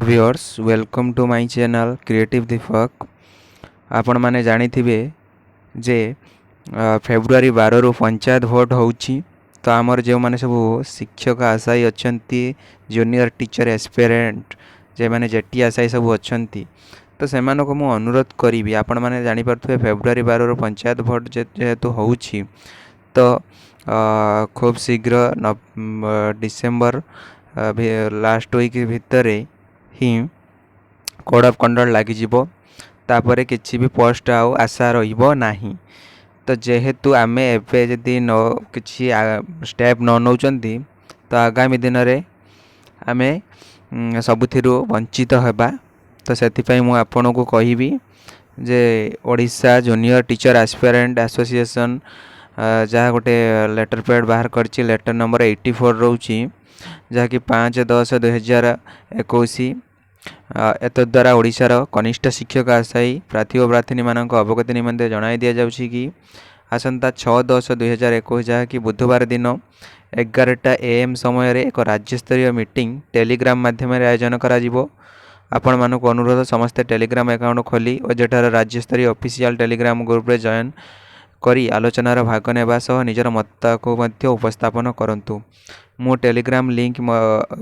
Viewers, welcome to my channel Creative Deepak. ଆପଣମାନେ ଜାଣିଥିବେ ଯେ ଫେବୃଆରୀ 12ରୁ ପଞ୍ଚାୟତ ଭୋଟ ହେଉଛି। ତ ଆମର ଯେଉଁମାନେ ସବୁ ଶିକ୍ଷକ ଆଶାୟୀ ଅଛନ୍ତି, ଜୁନିୟର ଟିଚର୍ ଆସ୍ପିରାଣ୍ଟ, ଯେଉଁମାନେ ଜେଟି ଆଶାୟୀ ସବୁ ଅଛନ୍ତି, ତ ସେମାନଙ୍କୁ ମୁଁ ଅନୁରୋଧ କରିବି। ଆପଣମାନେ ଜାଣିପାରୁଥିବେ, ଫେବୃଆରୀ 12ରୁ ପଞ୍ଚାୟତ ଭୋଟ ଯେହେତୁ ହେଉଛି, ତ ଖୁବ୍ ଶୀଘ୍ର ଡିସେମ୍ବର ଲାଷ୍ଟ ୱିକ୍ ଭିତରେ ହିଁ କୋଡ଼୍ ଅଫ୍ କଣ୍ଡକ୍ଟ ଲାଗିଯିବ। ତାପରେ କିଛି ବି ପୋଷ୍ଟ ଆଉ ଆଶା ରହିବ ନାହିଁ। ତ ଯେହେତୁ ଆମେ ଏବେ ଯଦି ନ କିଛି ଷ୍ଟେପ୍ ନ ନେଉଛନ୍ତି, ତ ଆଗାମୀ ଦିନରେ ଆମେ ସବୁଥିରୁ ବଞ୍ଚିତ ହେବା। ତ ସେଥିପାଇଁ ମୁଁ ଆପଣଙ୍କୁ କହିବି ଯେ Odisha junior teacher aspirant association ଯାହା ଗୋଟେ ଲେଟର୍ ପ୍ୟାଡ଼୍ ବାହାର କରିଛି, ଲେଟର୍ ନମ୍ବର 84 ରହୁଛି, ଯାହାକି 5/10/2021। ଏତଦ୍ୱାରା ଓଡ଼ିଶାର କନିଷ୍ଠ ଶିକ୍ଷକ ଆଶାୟୀ ପ୍ରାର୍ଥୀ ଓ ପ୍ରାର୍ଥିନୀମାନଙ୍କ ଅବଗତି ନିମନ୍ତେ ଜଣାଇ ଦିଆଯାଉଛି କି ଆସନ୍ତା 6/10/2021, ଯାହାକି ବୁଧବାର ଦିନ 11ଟା ଏ.ଏମ୍ ସମୟରେ ଏକ ରାଜ୍ୟସ୍ତରୀୟ ମିଟିଂ ଟେଲିଗ୍ରାମ ମାଧ୍ୟମରେ ଆୟୋଜନ କରାଯିବ। ଆପଣମାନଙ୍କୁ ଅନୁରୋଧ, ସମସ୍ତେ ଟେଲିଗ୍ରାମ ଆକାଉଣ୍ଟ ଖୋଲି ଓ ଯେଠାର ରାଜ୍ୟସ୍ତରୀୟ ଅଫିସିଆଲ୍ ଟେଲିଗ୍ରାମ ଗ୍ରୁପରେ ଜଏନ୍ କରି ଆଲୋଚନାର ଭାଗ ନେବା ସହ ନିଜର ମତକୁ ମଧ୍ୟ ଉପସ୍ଥାପନ କରନ୍ତୁ। ମୁଁ ଟେଲିଗ୍ରାମ ଲିଙ୍କ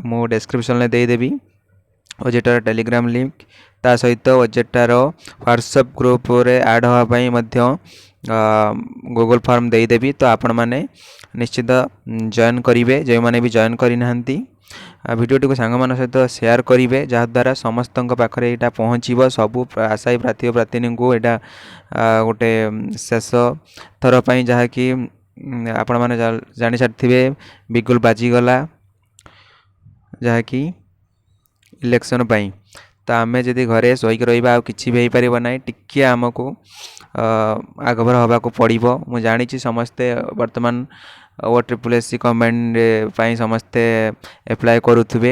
ମୁଁ ଡେସ୍କ୍ରିପସନ୍ରେ ଦେଇଦେବି, ଓଜେଟାର ଟେଲିଗ୍ରାମ ଲିଙ୍କ। ତା ସହିତ ଓଜେଟାର ହ୍ୱାଟ୍ସଆପ୍ ଗ୍ରୁପରେ ଆଡ଼୍ ହେବା ପାଇଁ ମଧ୍ୟ ଗୁଗଲ୍ ଫର୍ମ ଦେଇଦେବି। ତ ଆପଣମାନେ ନିଶ୍ଚିତ ଜଏନ୍ କରିବେ, ଯେଉଁମାନେ ବି ଜଏନ୍ କରିନାହାନ୍ତି। ଭିଡ଼ିଓଟିକୁ ସାଙ୍ଗମାନଙ୍କ ସହିତ ସେୟାର କରିବେ, ଯାହାଦ୍ୱାରା ସମସ୍ତଙ୍କ ପାଖରେ ଏଇଟା ପହଞ୍ଚିବ। ସବୁ ଆଶାୟୀ ପ୍ରାର୍ଥୀ ଓ ପ୍ରାର୍ଥିନୀଙ୍କୁ ଏଇଟା ଗୋଟେ ଶେଷ ଥର ପାଇଁ, ଯାହାକି ଆପଣମାନେ ଜାଣିସାରିଥିବେ, ବିଗୁଲ ବାଜିଗଲା ଯାହାକି ଇଲେକ୍ସନ୍ ପାଇଁ। ତ ଆମେ ଯଦି ଘରେ ଶୋଇକି ରହିବା, ଆଉ କିଛି ବି ହେଇପାରିବ ନାହିଁ। ଟିକିଏ ଆମକୁ ଆଗଭର ହେବାକୁ ପଡ଼ିବ। ମୁଁ ଜାଣିଛି, ସମସ୍ତେ ବର୍ତ୍ତମାନ ଓ ଟ୍ରିପୁଲ୍ ଏସ୍ ସି କମ୍ବାଇଣ୍ଡ ପାଇଁ ସମସ୍ତେ ଆପ୍ଲାଏ କରୁଥିବେ।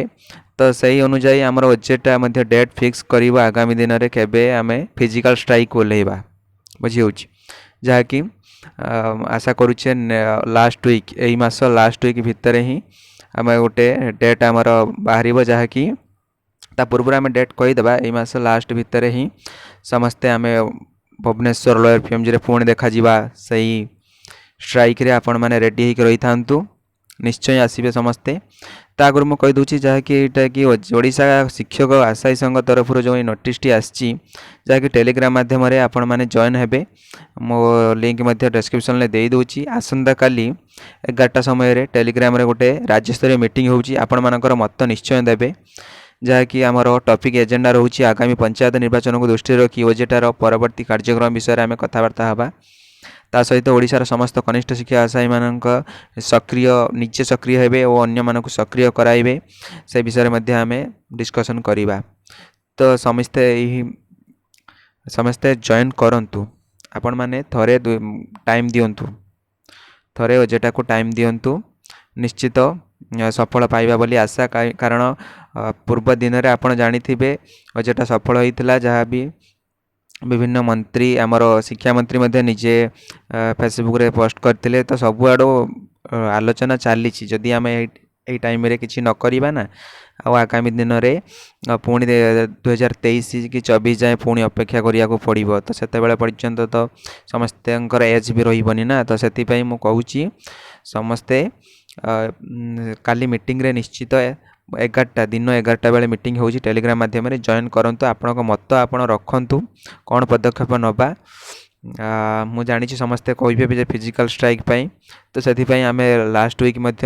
ତ ସେଇ ଅନୁଯାୟୀ ଆମର ଓଜେଟା ମଧ୍ୟ ଡେଟ୍ ଫିକ୍ସ କରିବ, ଆଗାମୀ ଦିନରେ କେବେ ଆମେ ଫିଜିକାଲ୍ ଷ୍ଟ୍ରାଇକ୍ ଓହ୍ଲେଇବା। ବୁଝି ହେଉଛି? ଯାହାକି ଆଶା କରୁଛେ ଲାଷ୍ଟ ୱିକ୍, ଏଇ ମାସ ଲାଷ୍ଟ ୱିକ୍ ଭିତରେ ହିଁ ଆମେ ଗୋଟେ ଡେଟ୍ ଆମର ବାହାରିବ, ଯାହାକି ତା ପୂର୍ବରୁ ଆମେ ଡେଟ୍ କହିଦେବା। ଏଇ ମାସ ଲାଷ୍ଟ ଭିତରେ ହିଁ ସମସ୍ତେ ଆମେ ଭୁବନେଶ୍ୱର ଲୋୟର ପିଏମ୍ଜିରେ ପୁଣି ଦେଖାଯିବା ସେଇ ଷ୍ଟ୍ରାଇକ୍ରେ। ଆପଣମାନେ ରେଡ଼ି ହେଇକି ରହିଥାନ୍ତୁ, ନିଶ୍ଚୟ ଆସିବେ ସମସ୍ତେ। ତା ଆଗରୁ ମୁଁ କହିଦେଉଛି, ଯାହାକି ଏଇଟା କି ଓଡ଼ିଶା ଶିକ୍ଷକ ଆଶାୟୀ ସଂଘ ତରଫରୁ ଯେଉଁ ଏଇ ନୋଟିସ୍ଟି ଆସିଛି, ଯାହାକି ଟେଲିଗ୍ରାମ ମାଧ୍ୟମରେ ଆପଣମାନେ ଜଏନ୍ ହେବେ। ମୋ ଲିଙ୍କ୍ ମଧ୍ୟ ଡେସ୍କ୍ରିପସନ୍ରେ ଦେଇଦେଉଛି। ଆସନ୍ତାକାଲି 11ଟା ସମୟରେ ଟେଲିଗ୍ରାମରେ ଗୋଟେ ରାଜ୍ୟସ୍ତରୀୟ ମିଟିଂ ହେଉଛି। ଆପଣମାନଙ୍କର ମତ ନିଶ୍ଚୟ ଦେବେ, ଯାହାକି ଆମର ଟପିକ୍ ଏଜେଣ୍ଡା ରହୁଛି, ଆଗାମୀ ପଞ୍ଚାୟତ ନିର୍ବାଚନକୁ ଦୃଷ୍ଟିରେ ରଖି ଓଜେଟାର ପରବର୍ତ୍ତୀ କାର୍ଯ୍ୟକ୍ରମ ବିଷୟରେ ଆମେ କଥାବାର୍ତ୍ତା ହେବା। ତା ସହିତ ଓଡ଼ିଶାର ସମସ୍ତ କନିଷ୍ଠ ଶିକ୍ଷା ଆଶାୟୀମାନଙ୍କ ସକ୍ରିୟ, ନିଜେ ସକ୍ରିୟ ହେବେ ଓ ଅନ୍ୟମାନଙ୍କୁ ସକ୍ରିୟ କରାଇବେ, ସେ ବିଷୟରେ ମଧ୍ୟ ଆମେ ଡିସ୍କସନ୍ କରିବା। ତ ସମସ୍ତେ ଜଏନ୍ କରନ୍ତୁ। ଆପଣମାନେ ଥରେ ଟାଇମ୍ ଦିଅନ୍ତୁ, ଥରେ ଓଜେଟାକୁ ଟାଇମ୍ ଦିଅନ୍ତୁ, ନିଶ୍ଚିତ ସଫଳ ପାଇବା ବୋଲି ଆଶା। କାରଣ ପୂର୍ବ ଦିନରେ ଆପଣ ଜାଣିଥିବେ, ଓଜେଟା ସଫଳ ହୋଇଥିଲା, ଯାହା ବି ବିଭିନ୍ନ ମନ୍ତ୍ରୀ, ଆମର ଶିକ୍ଷାମନ୍ତ୍ରୀ ମଧ୍ୟ ନିଜେ ଫେସବୁକ୍ରେ ପୋଷ୍ଟ କରିଥିଲେ। ତ ସବୁଆଡ଼ୁ ଆଲୋଚନା ଚାଲିଛି। ଯଦି ଆମେ ଏଇ ଟାଇମ୍ରେ କିଛି ନ କରିବା ନା, ଆଉ ଆଗାମୀ ଦିନରେ ପୁଣି 2023 କି 24 ଯାଏଁ ପୁଣି ଅପେକ୍ଷା କରିବାକୁ ପଡ଼ିବ। ତ ସେତେବେଳେ ପର୍ଯ୍ୟନ୍ତ ତ ସମସ୍ତଙ୍କର ଏଜ୍ ବି ରହିବନି ନା। ତ ସେଥିପାଇଁ ମୁଁ କହୁଛି, ସମସ୍ତେ କାଲି ମିଟିଂରେ ନିଶ୍ଚିତ 11ଟା, ଦିନ 11ଟା ବେଳେ ମିଟିଂ ହେଉଛି, ଟେଲିଗ୍ରାମ ମାଧ୍ୟମରେ ଜଏନ୍ କରନ୍ତୁ। ଆପଣଙ୍କ ମତ ଆପଣ ରଖନ୍ତୁ, କ'ଣ ପଦକ୍ଷେପ ନେବା। ମୁଁ ଜାଣିଛି, ସମସ୍ତେ କହିବେ ଯେ ଫିଜିକାଲ୍ ଷ୍ଟ୍ରାଇକ୍ ପାଇଁ। ତ ସେଥିପାଇଁ ଆମେ ଲାଷ୍ଟ ୱିକ୍ ମଧ୍ୟ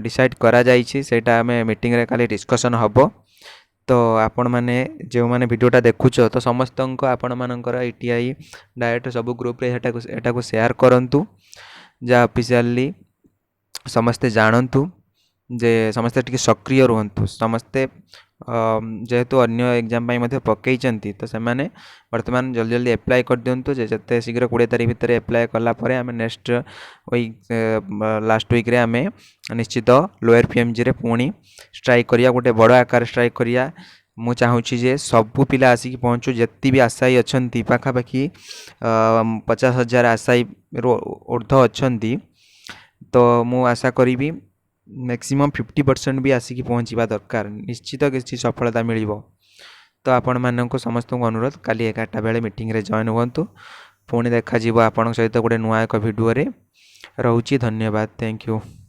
ଡିସାଇଡ଼୍ କରାଯାଇଛି, ସେଇଟା ଆମେ ମିଟିଂରେ କାଲି ଡିସ୍କସନ୍ ହେବ। ତ ଆପଣମାନେ ଯେଉଁମାନେ ଭିଡ଼ିଓଟା ଦେଖୁଛ, ତ ସମସ୍ତଙ୍କ ଆପଣମାନଙ୍କର ଏଟିଆଇ, ଡାଏଟ୍ ସବୁ ଗ୍ରୁପ୍ରେ ଏଟାକୁ ସେୟାର କରନ୍ତୁ, ଯାହା ଅଫିସିଆଲି ସମସ୍ତେ ଜାଣନ୍ତୁ ଯେ ସମସ୍ତେ ଟିକେ ସକ୍ରିୟ ରୁହନ୍ତୁ। ସମସ୍ତେ ଯେହେତୁ ଅନ୍ୟ ଏକ୍ଜାମ୍ ପାଇଁ ମଧ୍ୟ ପକାଇଛନ୍ତି, ତ ସେମାନେ ବର୍ତ୍ତମାନ ଜଲ୍ଦି ଜଲ୍ଦି ଆପ୍ଲାଏ କରିଦିଅନ୍ତୁ ଯେ ଯେତେ ଶୀଘ୍ର 20 ତାରିଖ ଭିତରେ ଆପ୍ଲାଏ କଲା ପରେ ଆମେ ନେକ୍ସଟ ୱିକ୍, ଲାଷ୍ଟ ୱିକ୍ରେ ଆମେ ନିଶ୍ଚିତ ଲୋୟର ପିଏମ୍ଜିରେ ପୁଣି ଷ୍ଟ୍ରାଇକ୍ କରିବା, ଗୋଟେ ବଡ଼ ଆକାର ଷ୍ଟ୍ରାଇକ୍ କରିବା। ମୁଁ ଚାହୁଁଛି ଯେ ସବୁ ପିଲା ଆସିକି ପହଞ୍ଚୁ, ଯେତିକି ବି ଆଶାୟୀ ଅଛନ୍ତି, ପାଖାପାଖି 50,000 ଆଶାୟୀରୁ ଉର୍ଦ୍ଧ୍ୱ ଅଛନ୍ତି। ତ ମୁଁ ଆଶା କରିବି ମ୍ୟାକ୍ସିମମ୍ 50% ବି ଆସିକି ପହଞ୍ଚିବା ଦରକାର। ନିଶ୍ଚିତ କିଛି ସଫଳତା ମିଳିବ। ତ ଆପଣମାନଙ୍କୁ ସମସ୍ତଙ୍କୁ ଅନୁରୋଧ, କାଲି 11ଟା ବେଳେ ମିଟିଂରେ ଜଏନ୍ ହୁଅନ୍ତୁ। ପୁଣି ଦେଖାଯିବ ଆପଣଙ୍କ ସହିତ ଗୋଟେ ନୂଆ ଏକ ଭିଡ଼ିଓରେ। ରହୁଛି, ଧନ୍ୟବାଦ, thank you.